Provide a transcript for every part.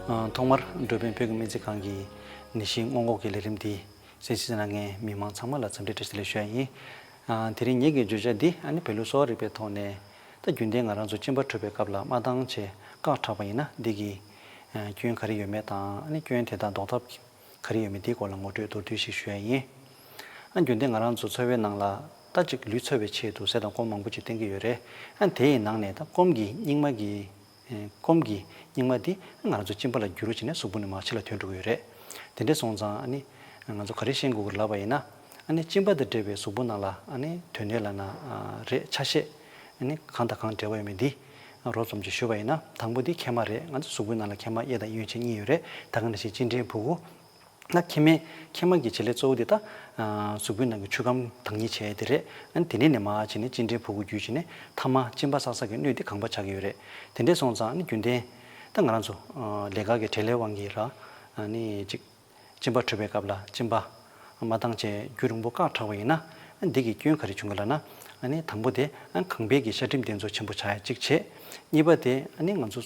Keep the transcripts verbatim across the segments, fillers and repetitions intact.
ཨ། ཐོག་མར་འགྲོ་ཕན་བོད་ཀྱི་སྨན་རྩིས་ཁང་གི་ནད་གཞི་སྔོན་འགོག་གི་ལས་རིམ་འདི་གསན་གཟིགས་གནང་མཁན་མི་མང་ཚང་མ་ལ་འཚམས་འདྲི་བཀྲ་ཤིས་བདེ་ལེགས་ཞུ་ཡ་ཡིན། ཨ། དེ་རིང་ངེད་ཀྱི་བརྗོད་བྱ་འདི་ཨ་ནི་བོད་ལུགས་གསོ་བ་རིག་པའི་ཐོག་ནས། ད་རྒྱུན་ལྡན་ང་རང་ཚོ་གཅིན་པ་འཁྲུགས་པའི་སྐབས་ལ་མ་བཏང་བྱས་སྐག་དྲག་པ་ཡིན་ན། འདི་གི་ཨ་སྐྱོན་ག་རེ་ཡོད་མེད་དང་། ཨ་ནི་སྐྱོན་དེ་དག་ཟློག་ཐབས་ག་རེ་ཡོད་མེད། འདིའི་སྐོར་ལ་ངོ་སྤྲོད་མདོར་བསྡུས་ཤིག་ཞུ་ཡ་ཡིན། ཨ། རྒྱུན་ལྡན་ང་རང་ཚོ་འཚོ་བའི་ནང་ལ་ད་ཅིག་ལུས་འཚོ་བའི་ཆེད་དུ་ཟས་དང་སྐོམ་མང་པོ་ཅིག་བསྟེན་གྱི་ཡོད་རེད། ཨ། དེ་ཡི་ནང་ནས་ད་སྐོམ་གྱི་སྙིགས་མ་གི། ཨེ། སྐོམ་གྱི་སྙིགས་མ་འདི་ང་རང་ཚོ་གཅིན་པ་ལ་འགྱུར་བ་བྱས་ནས་གཟུགས་པོ་ནས་མར་ཕྱི་ལ་ཐོན་འགྲོ་གི་ཡོད་རེད། དེ་འདྲ་སོང་ཙང་ཨ་ནི་ང་ཚོ་ག་རེ་ཤེས་དགོས་ལབ་པ་ཡིན་ན། ཨ་ནི་གཅིན་པ་དང་འབྲེལ་བའི་གཟུགས་པོ་ནང་ལ་ཨ་ནི་དོན་སྣོད་ལབ་ན། ཨ། རེད། ཆ་ཤས་ཨ་ནི་གང་དང་གང་འབྲེལ་བ་ཡོད་མེད་འདི་རོབ་ཙམ་ཅིག་ཞུས་པ་ཡིན་ན། དང་པོ་འདི་མཁལ་མ་རེད། ང་ཚོ་གཟུགས་པོའི་ནང་ལ་མཁལ་མ་གཡས་དང་གཡོན་བྱས་གཉིས་ཡོད་རེད། ད་ག་ནང་བཞིན་གཅིན་ཕྲན་ཕྲུ་གུ། ན། མཁལ་མའི། མཁལ་མ་གི་བྱེད་ལས་གཙོ་བོ་དེ་ད། ཨ། གཟུགས་པོའི་ནང་གི་ཆུ་ཁམས་དྭངས་སྙིགས་བྱས་དེ་རེད། ཨ་ནི་དེ་ནས་ནས་མར་བྱས་ནས་གཅིན་ཕྲན་ཕྲུ་གུ་བརྒྱུད་བྱས་ནས་མཐའ་མ་གཅིན་པ་བསགས་ས་གི་སྣོད་དེ་ཁང་པ་ཆགས་ཀྱི་ཡོད་རེད། དེ་འདྲ་སོང་ཙང་ཨ་ནི་རྒྱུན་ལྡན་ད་ང་རང་ཚོ། ཨ། ལས་ཀ་གི་བྲེལ་བའི་དབང་གིས་ར། ཨ་ནི་ཅིག་གཅིན་པ་འཁྲུགས་པའི་སྐབས་ལ་གཅིན་པ་མ་བཏང་བྱས་རྒྱུན་རིང་པོ་སྐག་དྲགས་པ་ཡིན་ན། ཨ། འདི་གི་སྐྱོན་ག་རེ་བྱུང་གི་ལབ་ན། ཨ་ནི་དང་པོ་དེ། ཨ། ཁང་པའི་གི་ཤ་སྒྲིམ་དེ་ཚོ་ཆེན་པོ་ཆགས་ཡ་གཅིག་བྱས། གཉིས་པ་དེ་ཨ་ནི་ང་ཚོ།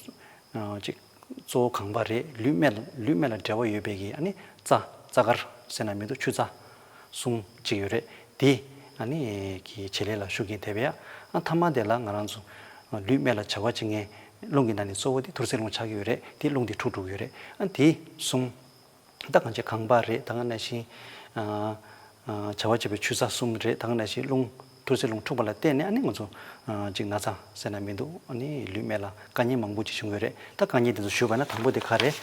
ཨ། ཅིག་གཙོ་བོ་ཁང་པ་རེད། ལུད་སྨད་ལ། ལུད་སྨད་ལ་འབྲེལ་བ་ཡོད་པའི་གི་ཨ་ནི་རྩྭ། རྩྭ་དཀར་ཟེར་ན་མི་འདུག་ཆུ་རྩྭ་གསུམ་ཅིག་ཡོད་རེད། དེ་ཨ་ནི་གི་བྱེད་ལས་ལ་ཤུགས་རྐྱེན་ཐེབས་ཡ། ཨ། མཐའ་མ་དེ་ལ་ང་རང་ཚོ་ལུད་སྨད་ལ་བྱ་བ་བྱེད་མཁན་རླུང་གི་ནང་ནས་གཙོ་བོ་དེ་ཐུར་སེལ་རླུང་ཆགས་ཀྱི་ཡོད་རེད། དེ་རླུང་དེ་འཁྲུག་འགྲོ་གི་ཡོད་རེད། ཨ། དེ་གསུམ། ད་གང་ཅི་ཁང་པ་རེད། ད་ག་ནང་བཞིན། ཨ། ཨ། བྱ་བ་བྱེད་པའི་ཆུ་རྩྭ་གསུམ་རེད། ད་ག་ནང་བཞིན་རླུང་། ཐུར་སེལ་རླུང་འཁྲུགས་པ་ལ་བརྟེན་ནས་ཨ་ནི་ང་ཚོ། ཨ། ཅིག་ན་ཚ་ཟེར་ན་མི་འདུག་ཨ་ནི་ལུད་སྨད་ལ་དཀའ་ངལ་མང་པོ་ཅིག་བྱུང་གི་ཡོད་རེད། ད་དཀའ་ངལ་དེ་ཚོ་ཞུས་པ་ན། དང་པོ་དེ་ག་རེད།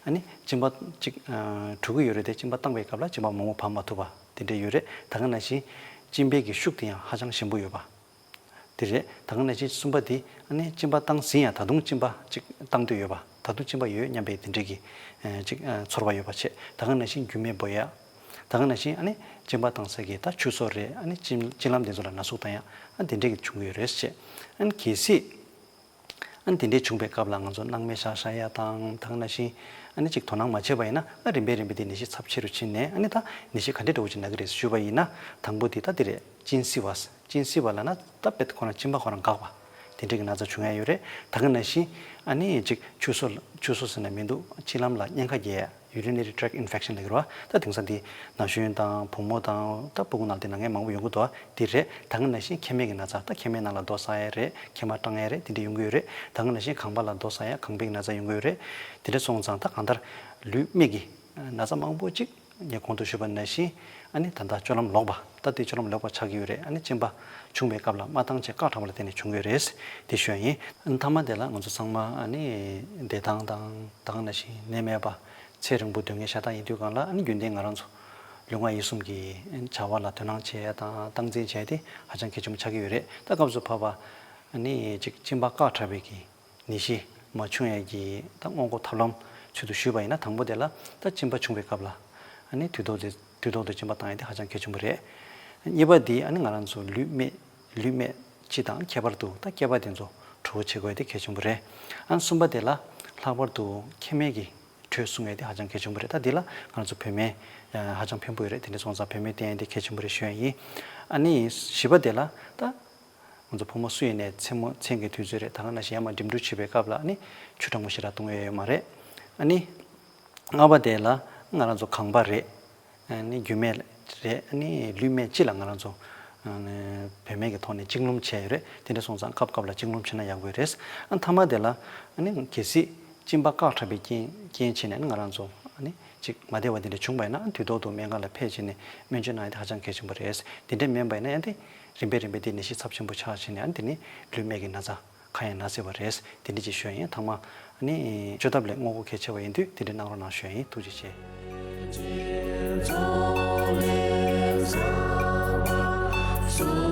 ཨ་ནི་གཅིན་པ་ཅིག་ཨ། འཁྲུག་གི་ཡོད་རེད་དེ། གཅིན་པ་བཏང་པའི་སྐབས་ལ་གཅིན་པ་མང་པོ་བབས་མ་ཐུབ་པ་དེ་འདྲ་ཡོད་རེད། ད་ག་ནང་བཞིན་གཅིན་པའི་གི་ཤུགས་དེ་ཡང་ཧ་ཅང་ཞན་པོ་ཡོད་པ། དེ་རེད། ད་ག་ནང་བཞིན་གསུམ་པ་དེ་ཨ་ནི་གཅིན་པ་བཏང་ཟིན་ཡང་ད་དུང་གཅིན་པ་ཅིག་བཏང་འདོད་ཡོད་པ། ད་དུང་གཅིན་པ་ཡོད་སྙམ་པའི་དེ་འདྲའི་གི། ཨ། ཅིག་ཨ། ཚོར་བ་ཡོད་པ་བྱས། ད་ག་ནང་བཞིན་རྒྱུས་མེད་འབོད་ཡ། ད་ག་ནང་བཞིན་ཨ་ནི་གཅིན་པ་བཏང་ས་གི་ད་ཆུ་སོ་རེད། ཨ་ནི་གཅིན། གཅིན་ལམ་དེ་ཚོ་ལ་ན་ཟུག་བཏང་ཡ། ཨ། དེ་འདྲའི་གི་བྱུང་གི་ཡོད་རེད་བྱས། ཨ་ནི་གལ་སྲིད་ཨ་ནི་དེ་འདྲའི་བྱུང་པའི་སྐབས་ལ་ང་ཚོ་སྣང་མེད་བཞག་བཞག་ཡ་དང་། ད་ག་ནང་བཞིན་ཨ་ནི་ཅིག་དོ་སྣང་མ་བྱས་པ་ཡིན་ན། ཨ། རིམ་པས་རིམ་པས་དེ་ནད་གཞི་ཚབས་ཆེ་རུ་ཕྱིན་ནས། ཨ་ནི་ད་ནད་གཞི་ག་འདྲའི་འདྲ་བོ་ཅིག་ན་གི་རེད་ཞུས་པ་ཡིན་ན། དང་པོ་དེ་ད་དེ་རེད། གཅིན་བསིལ་བ། གཅིན་བསིལ་བ་ལབ་ན་ད་དཔེ་ཁོ་རང་གཅིན་པ་ཁོ་རང་འགག་པ། དེ་འདྲའི་གི་ན་ཚ་བྱུང་ཡ་ཡོད་རེད། ད་ག་ནང་བཞིན་ཨ་ནི་ཅིག་ཆུ་སོ། ཆུ་སོ་ཟེར་ན་མི་འདུག་གཅིན་ལམ་ལ་གཉན་ཁ་རྒྱག་ཡ། urinary tract infection ལབ་ཀྱི་རེད་པ། ད་དེང་སང་འདི་ན་གཞོན་དང་བུ་མོ་དང་ད་སྤུ་གུ་ནང་དེ་ན་མཁན་མང་པོ་ཡོང་གི་འདུག་པ། དེ་རེད། ད་ག་ནང་བཞིན་མཁལ་མའི་གི་ན་ཚ། ད་མཁལ་མའི་ནང་ལ་རྡོ་ཟ་ཡ་རེད། མཁལ་མ་སྐྲངས་ཡ་རེད། དེ་འདྲ་ཡོང་གི་ཡོད་རེད། ད་ག་ནང་བཞིན་ཁང་པ་ལ་རྡོ་ཟ་ཡ། ཁང་པའི་གི་ན་ཚ་ཡོང་གི་ཡོད་རེད། དེ་འདྲ་སོང་ཙང་ད་གང་ལྟར་ལུད་སྨད་ཀྱི་ན་ཚ་མང་པོ་ཅིག་ངས་གོང་དུ་ཞུས་པ་ནང་བཞིན་ཨ་ནི་ད་ལྟ་སྤྱོད་ལམ་ལོག་པ། ད་ལྟའི་སྤྱོད་ལམ་ལོག་པ་ཆགས་ཀྱི་ཡོད་རེད། ཨ་ནི་གཅིན་པ་བྱུང་བའི་སྐབས་ལ་མ་བཏང་བྱས་སྐག་དྲགས་པ་ལ་བརྟེན་ནས་བྱུང་གི་ཡོད་རེད། དེ་ཞུ་ཡ་ཡིན། ཨ་ནི་མཐའ་མ་དེ་ལ་ང་ཚོ་ཚང་མ་ཨ་ནི་བདེ་ཐང་དང་། ད་ག་ནང་བཞིན་ནད་མེད་པ། ཚེ་རིང་པོ་སྡོད་མཁན་ཤ་སྟག་ཡིན་དུས་སྒང་ལ། ཨ་ནི་རྒྱུན་ལྡན་ང་རང་ཚོ་ལུས་ངག་ཡིད་གསུམ་གྱི་བྱ་བ་ལ་དོ་སྣང་བྱེད་ཡ་དང་སྟངས་འཛིན་བྱེད་ཡ་དེ་ཧ་ཅང་གལ་ཆེན་པོ་ཆགས་ཀྱི་ཡོད་རེད། ད་སྐབས་སུ་བབ་པ་ཨ་ནི་ཅིག་གཅིན་པ་སྐག་དྲགས་པའི་གི་ནད་གཞི་མ་བྱུང་ཡས་ཀྱི་ད་སྔོན་འགོག་ཐབས་ལམ་ཚུལ་དུ་ཞུས་པ་ཡིན་ན། དང་པོ་དེ་ལ་ད་གཅིན་པ་བྱུང་བའི་སྐབས་ལ་ཨ་ནི་དུས་ཐོག་ཏུ། དུས་ཐོག་ཏུ་གཅིན་པ་བཏང་ཡས་དེ་ཧ་ཅང་གལ་ཆེན་པོ་རེད། གཉིས་པ་དེ་ཨ་ནི་ང་རང་ཚོ་ལུད་སྨད། ལུད་སྨད་སྤྱི་དང་ཁྱད་པར་དུ་ད་སྐེད་པ་དེ་ཚོ་དྲོ་པོ་བྱེད་དགོས་ཡས་དེ་གལ་ཆེན་པོ་རེད། ཨ་ནི་གསུམ་པ་དེ་ལ་ལྷག་པར་དུ་མཁལ་མའི་གི་དྲོད་སྲུང་ཡས་དེ་ཧ་ཅང་གལ་ཆེན་པོ་རེད། ད་འདི་ལ་ང་ཚོ་བོད་སྨན་ཧ་ཅང་ཕན་པོ་ཡོད་རེད། དེ་འདྲ་སོང་ཙང་བོད་སྨན་བསྟེན་ཡས་དེ་གལ་ཆེན་པོ་རེད་ཞུ་ཡ་ཡིན། ཨ་ནི་བཞི་པ་དེ་ལ་ད་ང་ཚོ་བུ་མོ་སུ་ཡིན་ནའི་མཚན་མོ་མཚན་གྱི་དུས་ཚོད་རེད། ད་ག་ནང་བཞིན་ཡར་མར་འགྲིམ་འགྲུལ་བྱེད་པའི་སྐབས་ལ་ཨ་ནི་ཆུ་གྲང་མོ་ཞེ་དྲག་བཏུང་ཡས་ཡོད་མ་རེད། ཨ་ནི་ལྔ་པ་དེ་ལ་ང་རང་ཚོ་ཁང་པ་རེད། ཨ་ནི་རྒྱུ་སྨད་རེད། ཨ་ནི་ལུད་སྨད་སྤྱི་ལ་ང་རང་ཚོ་ཨ་ནི་བོད་སྨན་གྱི་ཐོག་ནས་གཅིན་སློང་བྱས་ཡོད་རེད། དེ་འདྲ་སོང་ཙང་སྐབས་སྐབས་ལ་གཅིན་སློང་བྱས་ན་ཡག་པོ་རེད། ཨ་མཐའ་མ་དེ་ལ་ཨ་ནི་གལ་སྲིད་གཅིན་པ་སྐག་དྲགས་པའི་རྐྱེན་རྐྱེན་བྱས་ནས་ཨ་ནི་ང་རང་ཚོ་ཨ་ནི་ཅིག་མ་བདེ་བ་དེ་འདྲ་བྱུང་བ་ཡིན་ན། ཨ་ནི་དུས་ཐོག་ཏུ་སྨན་ཁང་ལ་ཕེབས་བྱས་ནས་སྨན་བཅོས་གནང་ཡ་དེ་ཧ་ཅང་གལ་ཆེན་པོ་རེད། དེ་འདྲ་མིན་པ་ཡིན་ན་ཨ་ནི་རིམ་པས་རིམ་པས་དེ་ནད་གཞི་ཚབས་ཆེན་པོ་ཆགས་བྱས་ནས་ཨ་ནི་དེ་ནི་ལུད་སྨད་ཀྱི་ན་ཚ་གང་ཡང་ན་སྲིད་པ་རེད། དེ་འདྲ་ཅིག་ཞུ་ཡ་ཡིན། ཐ་མ་ཨ་ནི་བཅོས་ཐབས་ལས་སྔོན་འགོག་གལ་ཆེ་བ་ཡིན་དུས་དེ་འདྲ་གནང་རོགས་གནང་ཞུ་ཡ་ཡིན། ཐུགས་རྗེ་ཆེ།